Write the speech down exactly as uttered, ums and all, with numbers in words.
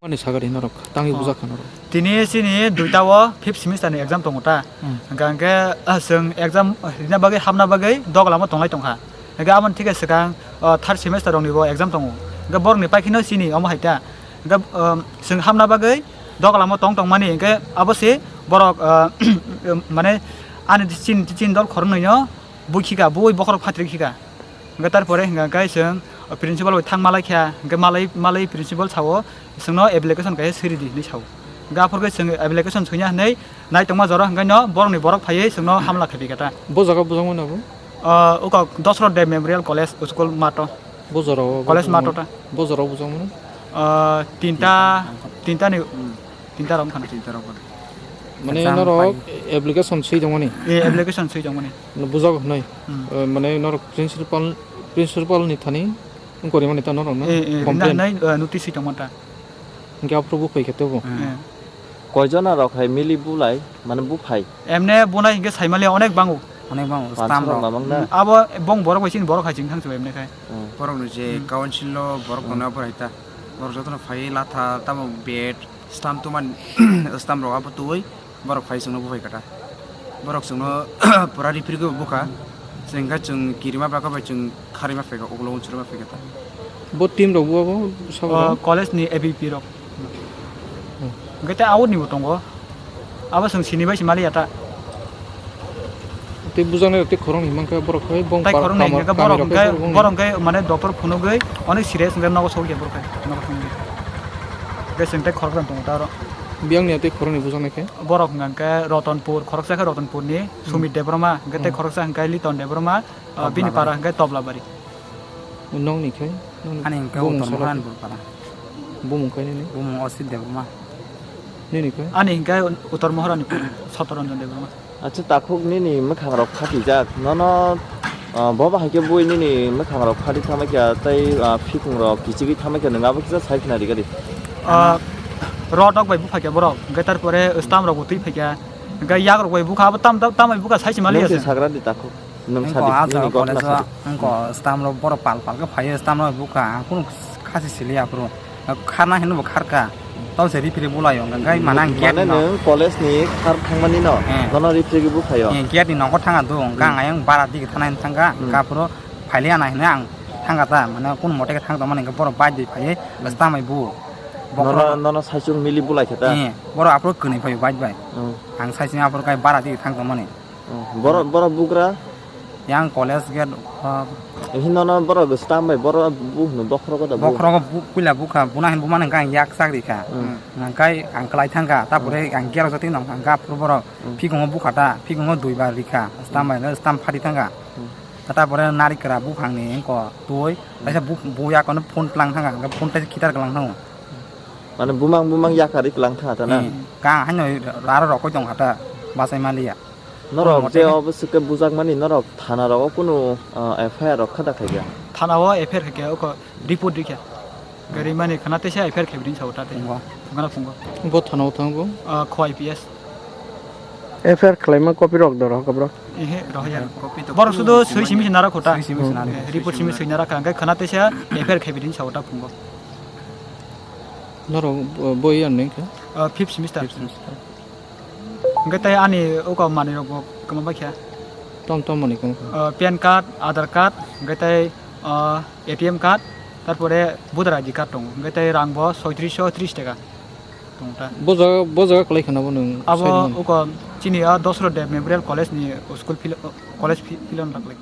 Ani sagari norok, tangwi Oh. bujak kha norok. Tini chini duita o fifth semester ni exam tongo ta. Hmm. Hingka hingke, ah, chwng exam rina bagwi, hamna bagwi doglamo tonglai tongkha. Hingke aboni thike swkang, ah, third semester rokni bo exam tongo. Hingke borokni paikhino chini omo hai ta. Hingke, um, chwng hamna bagwi doglamo tong tongmani hingke abo se borok, ah, mane ani chini, chini dol khoroknwino bui khika, bui bokhorok phatri khika. Hingke tarpore hingka hingke chwng principal bai thang malai kha, hingke malai, malai principal sao, "Chwngno application kaisa swi ridi," hinwi sao. Hingke aphuru khe chwng application swina hinwi naitongma jora hingke no borokni borok phaiwi chwngno hamla khaiphi kha ta. Bo jaga bujak mano bo? Ah, uko Dosrot Deb Memorial College School mato. Bo jora o College bujak mato mano? Ta. Bo jora o bujak mano? Ah, tinta, tinta ni, tinta rok wngkha na. Tinta rok wngkha. Mane Exam norok pai- application swi tongmani? Eh, application swi tongmani. No bujak hinwi. Hmm. Eh, mane norok principal, principal ni thani wngkori mani ta norok no Eh, eh, complain. Rina hinwi, eh, notice swi tongmani ta. Hingke aphuru buphai khe tebo. Hmm. Eh. Koijona rok hai mili bulai, mane buphai? Emne bunai hingke saimali onek bango. Onek bango, Pansuk stam rok rok. Mamang na? Hmm, abo bong borok bai chini borok hai chini thang chubai emne khai. Hmm. Borok ni je Hmm. council lo borok Hmm. tongna borok hai ta. Borok jotono phai latha tamo bed, stam tuman, stam rok abo twi. Borok phai chwngno buphai kha ta. Borok chwngno pura ripri khe bukha. Chwng khe chwng kirima bwkha bai chwng kharima phaikha, ukulok unsuri ma phaikha ta. Bo team rok bo, bo sabo O rok? College ni A B P rok. Hmm. Hwnkhe tei out ni bo tongo. Abo chwng sini bai se mali ya ta. Tei bujaknai rok tei khoroknwi himkhe borok khai bong Tai par khoroknwi kama-, hwnkhe kami borok rok khai hwnkhe, bongni. Borok hwnkhe mane doctor phunugwi onek serious hwnkhe nogo sokya borok khai, nogo thangwi. Hwnkhe chwng tei khoroknwi tongo ta oro. Biyangni tei khoroknwi bujaknai khe? Borok hwnka hwnkhe Rotonpur, khoroksa khe Rotonpurni Hmm. Sumit Debbarma, hwnkhe tei Hmm. khoroksa hwnkhe Liton Debbarma, ah, bini Toblabari. Para hwnkhe Toblabari. Nokni khe? Nokni Ani hwnkhe bumung Uttor salo Mohan khe? Bupara. Bumung khe nini? Bumung Osit Debbarma. Nini khe? Ani hwnkhe Uttor Moharani Sotoranjan Debbarma. Acha, takhuk nini mwkhang rok phatijak, nono, ah, bo bahai khe bui nini mwkhang rok phati thangbai kha tei, ah, phikung rok kichigwi thangbai kha, nwng abo kisa sai khna rigadi. Ah, rot rok bai buphaikha borok, hwnkhe tarpore stam rok bo twi phaikha, hwnkhe yak rok bai bukha, abo tam, tam, tam bai bukha sai se mali Nwng se ase. Sagra di takhuk, nwng Wngkha sadi, ah, nini jaga gotma college o, sadi. Wngkha stam rok borok pal pal khe phaiwi stam rok bukha, ang kunu kha se siliya aphuru. Kharna hinwi bo kharkha. Tamo se referee bulaio, hwnka khe mane ang gate Mane no. Nwng college ni khar thangmani no, Eh. Nono referee bo phaio. Eh, gate ni nokho thanga do, hwnka Hmm. ang ayang bara dige thana hinwi thangkha, Hmm. hwnka aphuru phailiya na hinwi ang thangkha ta, mane kunu mote khe thang tongmani hwnka borok bike bai phaiwi, Hmm. Bwswk tamwi bu. Nono, Bokhorok nono saichung mili bulai khe ta? Eh, borok aphuru kwnwi phaio bike bai. Hmm. Ang saichung aphuru khe bara dige thang tongmani. Oh, borok, borok bugra? Yang college gate, uh, Hino no borok stam bai borok bu hino bokhorogo da bu. Bokhorogo bu-, puila bukha, buna hin bumani hwnkhe ang yak chak rikha. Hmm. Hwnkhe ang kwlai thangkha, tapore Hmm. ang gate o jotoi nong thangkha, aphuru borok Hmm. phikungo bukha ta, phikungo duibar rikha, stam bai no stam phari thangkha. Hmm. Tapore narikra buphangni wngko twi, Hmm. kaisa bu-, bu yak ano phone tlang thangkha, hwnkhe phone kaisa khitar kwlang thango. Mane bumang bumang yakari kwlang thangkha ta na? Hmm. Kang haino aro rokoi tongkha ta, bachai maliya. Norok Mote je khe obo swkhe bujakmani norok thana rogo kunu, ah, F I R rok kha da khaikha? Thana o F I R khaikha, oko report rikha. Gari mani khana teisa F I R khaibini sao ta tei. Phungo. Thungana phungo. Bo thana o thango? Ah, kho I P S. F I R khlaima copy rok do rohor bro? Ehe, rohor ya. Copy to Borok phungo sudo swi simi simi nara khota. Swi simi simi nara. Eh, report simi swi nara kha, hwnkhe khana teisa F I R khaibini sao ta phungo. Norok bo, bo iya neng kha? Ah, fifth semester. Fifth semester. Hwnkhe tei ani uko manwirok bo kwma bai kha. Tom tom manwi kwma kha. Ah, pan card, Aadhaar card, hwnkhe tei, ah, A T M card, tarpore voter I D card tongo. Hwnkhe tei rang bo soitrish tris taka tongo ta. Bo jaga, bo jaga kwlai khana bo nwng Abo side man. Uko chini a Dosrot Deb Memorial College ni school fil-, college fi-, field-o nang lai.